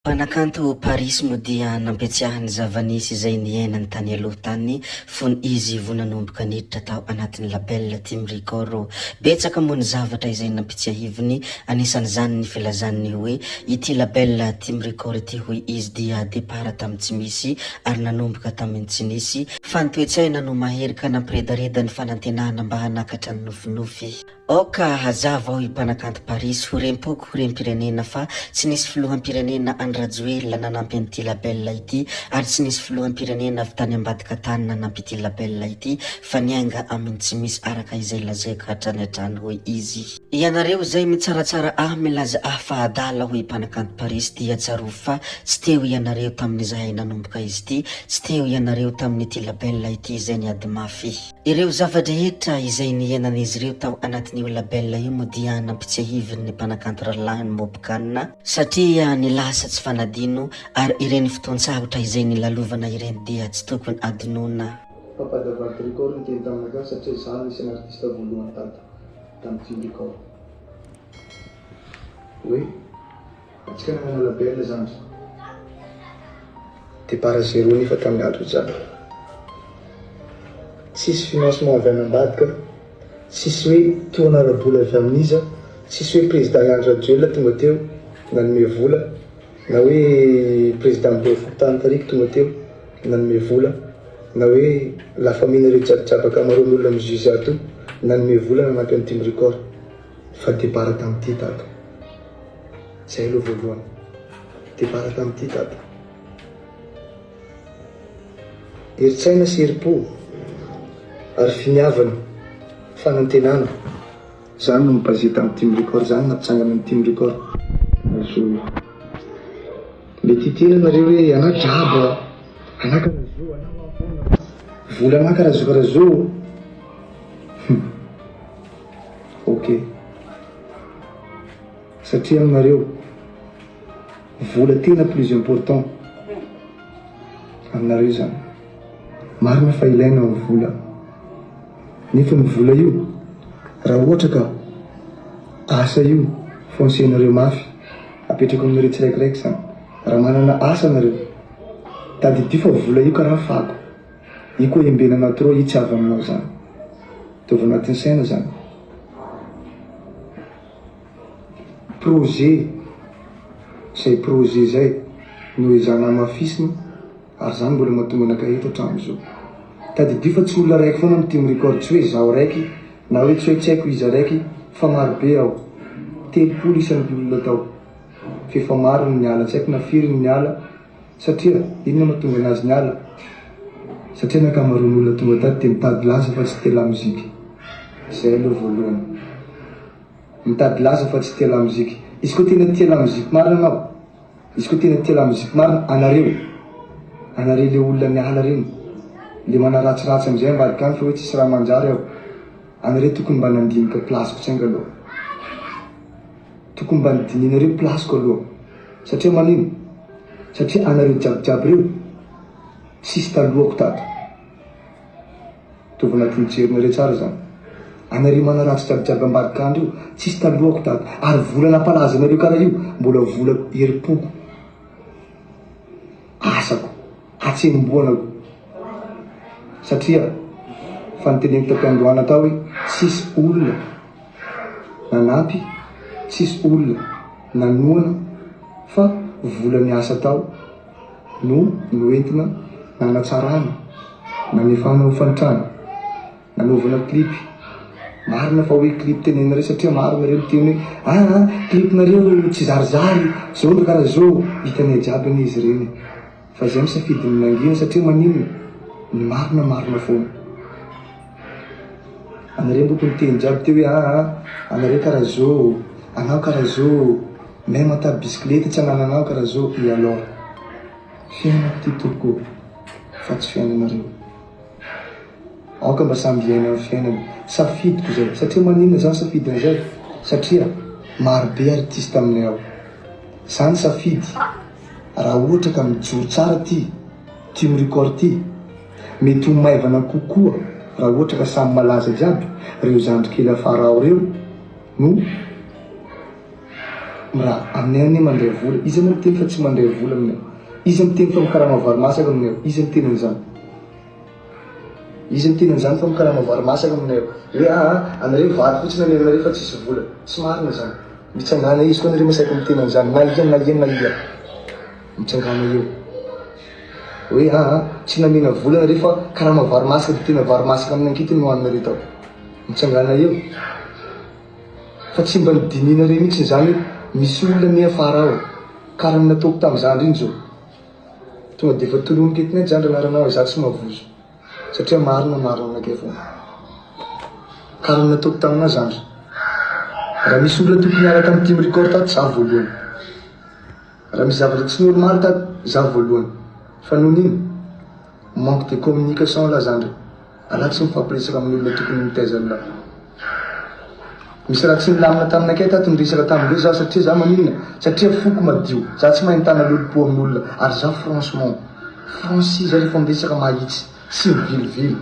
Mpanakanto Paris moa dia nampiatsiahy ny zava-nisy izay niainany tany aloha tany fony izy vao nanomboka niditra tao anatin'ny label Team Record. Betsaka moa ny zavatra izay nampitsiahiviny, anisan'izany ny filazany ny hoe ity label Team Record ity hoy izy dia départ tamin'ny tsy misy ary nanomboka tamin'ny tsy nisy, fa ny toe-tsaina no mahery ka nampiredareda ny fanantenana mba hanakatra ny nofinofy. Aoka hazava hoy mpanakanto Paris ho rem-poko ho rem-pirenena fa tsy nisy filoham-pirenena Andry Rajoelina nanampy an'ity label ity ary tsy nisy filoham-pirenena avy tany ambadika tany nanampy ity label ity fa niainga amin'ny tsy misy araka izay lazaiko hatrany hatrany hoy izy. Ianareo izay mitsaratsara ahy milaza ahy fa adala hoy mpanakanto Paris dia tsarovy fa tsy teo ianareo tamin'izahay nanomboka izy ity, tsy teo ianareo tamin'ity label ity izay niady mafy. Ireo zava-drehetra izay niainan'izy ireo tao anatin'io label io moa dia nampitsiahivin'ny mpanakanto rahalahiny Mobkan, satria ny lasa tsy fanadino ary ireny fotoan-tsarotra izay nilalovana ireny dia tsy tokony adinoina. Papa Davalt Record niteny taminakahy satria izaho no isan'ny artiste voalohany tato tamin'ny Team Record hoe. Antsika nanana label zandry. Départ à zéro nefa tamin'ny andro jiaby. Tsisy financement avy any ambadika, tsisy hoe tohana ara-bola avy amin'iza, tsisy hoe président Andry Rajoelina tonga teo nanome vola, na hoe président bureau fokontany tariky tonga teo nanome vola, na hoe la famille nareo jiaby jiaby ankamaroan'ny olona mi-juge ato nanome vola nanampy an'i Team Record. Fa départ tamin'ity tato. Zay aloha voalohany. Départ tamin'ity tato. Herin-tsaina sy herim-po ary finiavana, fanantenana. Zany no mi-baser tamin'ny Team Record, zany nampitsangana ny Team Record. Azo mety hiteny nareo hoe anah draba, anah karaha zao, anah hoa foana, vola anah karaha zao karaha zao. Hum. Ok. Satria aminareo vola tena plus important aminareo izany. Marina fa ilaina ny vola. Nefa ny vola io raha ohatra ka asa io foncenareo mafy apetrako aminareo tsiraikiraiky izany. Raha manana asa nareo tadidio fa vola io karaha fako. Io koa embenana trop io tsy avy aminao zany. Ataovy anatin'ny saina zany. Projet, zay projet zay no ezahana hamafisina ary zany mbola mahatonga anakahy eto hatramin'izao. Tadidio fa tsy olona raiky foana no tia mi-record, tsy hoe izaho raiky na hoe tsy hoe tsy haiko iza raiky fa maro be aho. 30 isan'ny olona tao f'efa maro ny niala, tsy haiko na firy ny niala. Satria inona no mahatonga anazy niala? Satria ny ankamaroan'ny olona tonga tato dia mitady laza fa tsy tia lamoziky. Izay aloha voalohany. Mitady laza fa tsy tia lamoziky. Izy koa tena tia lamoziky marina anao, izy koa tena tia lamoziky marina anareo, anareo le olona niala reny, le manaratsiratsy amizay ambadika any fa hoe tsisy raha manjary ao, anareo tokony mba nandinika place-ko tsainga aloha. Tokony mba nidinihinareo place-ko aloha. Satria manino? Satria anareo jiaby jiaby reo tsisy talohako tato. Ataovy anatin'ny jerinareo tsara zany. Anareo manaratsy jiaby jiaby ambadika any reo tsisy talohako tato. Ary vola nampalaza anareo karaha io mbola volako herim-poko. Asako, hatsembohanako. Satria fa noteneniko tam-piandohana tao hoe tsisy olona nanampy, tsisy olona nanohana fa vola niasa tao no noentina nanatsarana, nanefana hofan-trano, nanaovana clip. Marina fa hoe clip teneninareo satria maro nareo miteny hoe aa clip nareo tsy zarizary, zao ndry karaha zao, hitanay jiaby anie izy ireny e. Fa zay misafidy ny mangina satria maninona? Ny marina marina foana. Anareo mboko niteny jiaby teo hoe aa anareo karaha zao, anao karaha zao, même ata bisikileta tsy anananao karaha zao, et alors? Fiainako ty tompoko ô, fa tsy fiainanareo. Aoka mba samby hiaina ny fiainany. Safidiko izay. Satria maninona za nisafidy an'izay? Satria maro be artiste aminay ao. Za nisafidy raha ohatra ka mijoro tsara ty team record ty, mety ho maivana kokoa raha ohatra ka samy malaza jiaby reo zandry kely afara ao reo no. Miraha aminay anie mandray vola, iza moa miteny fa tsy mandray vola aminay? Iza miteny fa mikarama vary masaka aminay ao? Iza miteny an'izany? Iza miteny an'izany fa mikarama vary masaka aminay ao? Hoe aa anareo vary fotsiny amenanareo fa tsisy vola. Tsy marina izany. Mitsangàna izy koa nareo masaika miteny an'izany na ia na ia na ia. Mitsangàna eo. Hoe aa tsy namena vola nareo fa karama vary masaka dia tena vary masaka amin'ny ankitiny no hohaninareo tao. Mitsangàna eo. Fa tsy mba nodinihinareo mihitsy izany hoe misy olona anie afara ao e. Kara ny nataoko tamin'izany indrindra izao. Tonga dia efa tononiko eto net zany ry anaranao e, za tsy mavozo. Satria marina marina anakay foana. Kara ny nataoko taminà zandry. Raha misy olona tokony hiala tamin'ny team record tato za voalohany. Raha misy zavatra tsy normal tato za voalohany. Fa noho n'ino? Manque de communication lah zandry. Anah tsy mifampiresaka amin'ny olona tokony mitaiza anah. Misy raha tsy nilamina taminakay tato niresaka tamindreo za satria za maninona? Satria foko madio, za tsy mahay mitana lolompo amin'olona ary za franchement, franchi za rehefa miresaka mahitsy, tsy mivilivily.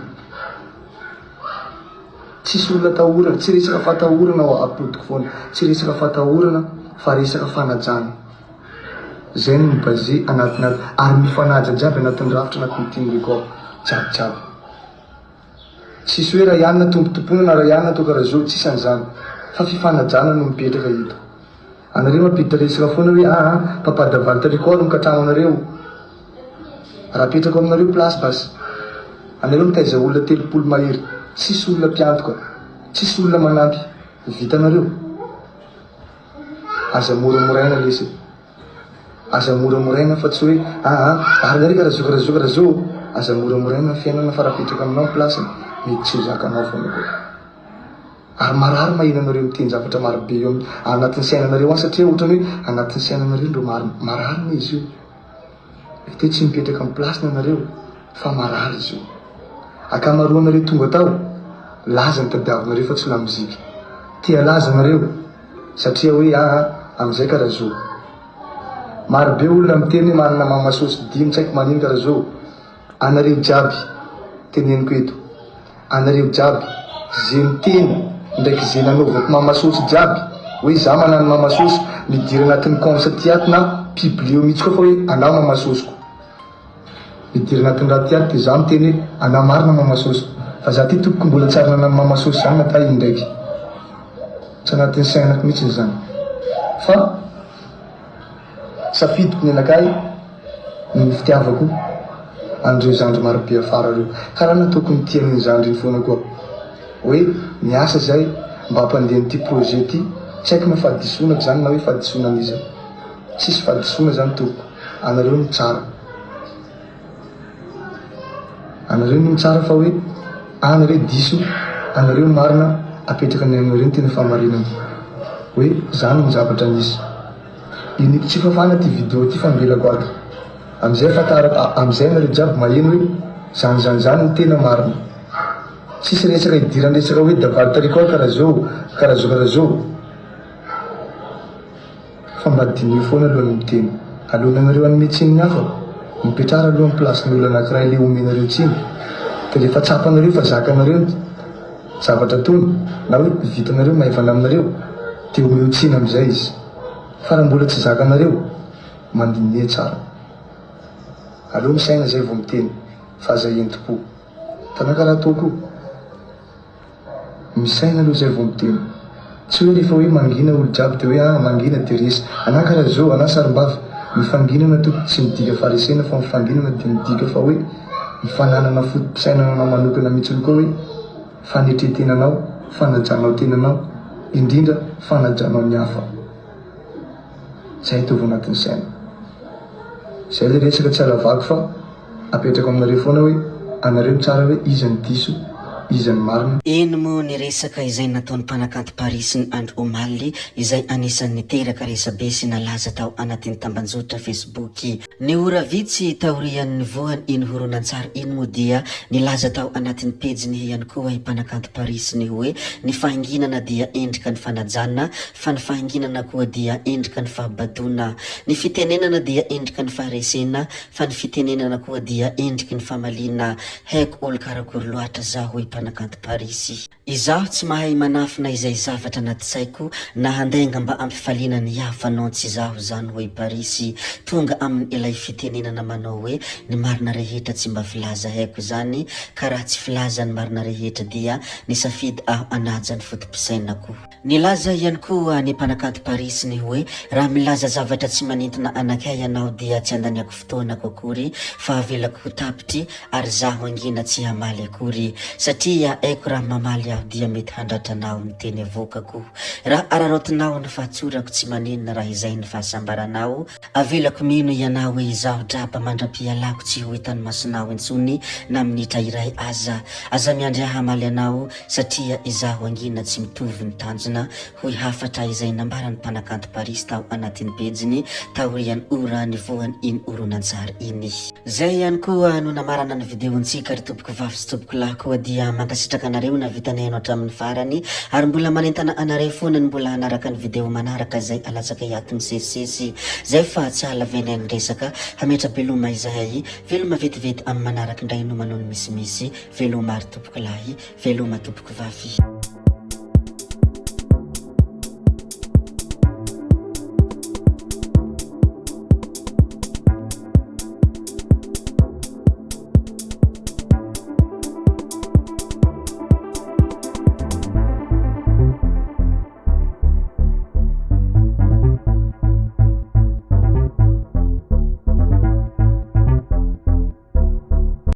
Tsisy olona atahorana, tsy resaka fatahorana ao apodiko foana, tsy resaka fatahorana fa resaka fanajana. Zay no mi-basé anatin'ny ary mifanaja jiaby anatin'ny rafitra anatin'ny team record jiaby jiaby. Tsisy hoe Rayan tompotompoina na Rayan atao karaha zao, tsisy an'izany fa fifanajana no mipetraka eto. Anareo mampiditra resaka foana hoe aa Papa Davalta record mikatramo anareo. Raha apetrako aminareo place basy. Anareo mitaiza olona 30 mahery, tsisy olona mpiantoka, tsisy olona manampy, vitanareo? Aza moramoraina lesy e. Aza moramoraina fa tsy hoe aa ary nareo karaha zao karaha zao karaha zao. Aza moramoraina ny fiainana fa raha apetraka aminao ny place-ny mety tsy ho zakanao foana koa. Ary marary maheno anareo miteny zavatra marobe eo amin'ny anatin'ny sainanareo any satria ohatrany hoe anatin'ny sainanareo ndreo marina. Marary anie izy io. Mety hoe tsy mipetraka amin'ny place-ny ianareo fa marary izy io. Ankamaroanareo tonga tao, laza ny tadiavinareo fa tsy lamoziky. Tia laza nareo satria hoe aa amizay kara zo. Maro be olona miteny hoe manana mama sosy dimy tsy haiko manino kara zo. Anareo jiaby teneniko eto, anareo jiaby ze miteny ndraiky ze nanaovako mama sosy jiaby hoe za manano mama sosy midira anatin'ny coms aty ato na publio mihitsy koa fa hoe anao mama sosiko. Midiry anatin'ny raha ty ato dia za miteny hoe anah marina mama sôsy fa za ty tompoko mbola tsy ary nanano mama sôsy zany na ta indraiky tsy anatin'ny sainako mihitsiny zany fa safidiko ny anakahy noho ny fitiavako an'ireo zandry marobe afara reo karaha nataoko nitia an'iny zandry iny foana koa hoe miasa zay mba hampandeha an'ity projet ty tsy haiko na fahadisoanako zany na hoe fahadisoana an'iza tsisy fahadisoana zany tompoko Anareo no tsara. Anareo no mitsara fa hoe anareo diso, anareo marina, apetraka ny aminareo ny tena fahamarinana. Hoe zany ny zavatra nisy. Iniko tsy fafana ty video ty fa ambelako ato. Amizay afantarako, amizay anareo jiaby maheno hoe zany zany zany ny tena marina. Tsisy resaka idiran'ny resaka hoe Daval Tarikor karaha zao, karaha zao karaha zao. Fa mba diniho foana aloha ny miteny. Alohanareo hanome tsiny ny hafa, mipetrara aloha amin'ny place-n'ny olona anankiray le omenareo tsiny. Dia rehefa tsapanareo fa zakanareo ny zavatra ataony na hoe vitanareo maivana aminareo dia omeo tsiny amin'izay izy. Fa raha mbola tsy zakanareo, mandiniha tsara. Aleo misaina zay vao miteny fa aza entim-po. Hitanao karaha ataoko io? Misaina aloha zay vao miteny. Tsy hoe rehefa hoe mangina olo jiaby de hoe ah mangina de resy. Anah karaha zao, anah sarimbavy, ny fanginana tompoko tsy midika faharesena fa ny fanginana dia midika fa hoe ny fananana foto-pisainananao manokana mihitsiny koa hoe fanetren-tenanao, fanajanao tenanao, indrindra fanajanao ny hafa. Zay ataovy anatin'ny saina. Zay le resaka tsy alavako fa. Apetrako aminareo foana hoe anareo mitsara hoe iza no diso, iza no marina. Eny moa ny resaka izay nataon'ny mpanakanto Paris ny andro omaly izay anisan'ny niteraka resabe sy nalaza tao anatin'ny tambanjotra Facebook. Ny ora vitsy taorian'ny nivoahany iny horonantsary iny moa dia nilaza tao anatin'ny pejiny ihany koa i mpanakanto Paris ny hoe ny fahanginana dia endrika ny fanajana fa ny fahanginana koa dia endrika ny fahabadoana. Ny fitenenana dia endrika ny faharesena Fa ny fitenenana koa dia endriky ny famaliana haiko olo karakory loatra za hoy mpanakanto. mpanakanto Parisy. Izaho tsy mahay manafina izay zavatra anaty saiko na handainga mba ampifaliana ny hafa non tsy izaho izany hoy Parisy. Tonga amin ilay fitenenana manao hoe ny marina rehetra tsy mba filaza haiko izany ka raha tsy filaza ny marina rehetra dia nisafidy aho hanaja ny foto-pisainako. Nilaza ihany koa ny mpanakanto Parisy ny hoe raha milaza zavatra tsy manintona anakay ianao dia tsy andaniako fotoanako akory fa avelako ho tapitry ary zaho angina tsy hamaly akory satria aiko raha mamaly aho dia mety handratra anao ny teny avoakako. Raha araraotinao ny fahatsorako tsy maninona raha izay ny fahasambaranao, avelako mino ianao hoe izaho draba mandra-pialako tsy ho hitan'ny masonao intsony na minitra iray aza. Aza miandry ahy hamaly anao satria izaho angina tsy mitovy ny tanjona hoy hafatra izay nambaran'ny mpanakanto Parisy tao anatin'ny pejiny taorian'ny ora nivohany iny horonantsary iny. Zay ihany koa no namarana ny video-ntsika ry tompoko vavy sy tompoko lahy koa dia mankasitraka anareo nahavita nihaino hatramin'ny farany ary mbola manentana anareo foana ny mbola hanaraka ny video manaraka izay alatsakay ato misesisesy zay fa tsy hahalavenay ny resaka hametra-beloma izahay veloma vetivety amin'ny manaraka indray no manao ny misimisy veloma ry tompoko lahy veloma tompoko vavy.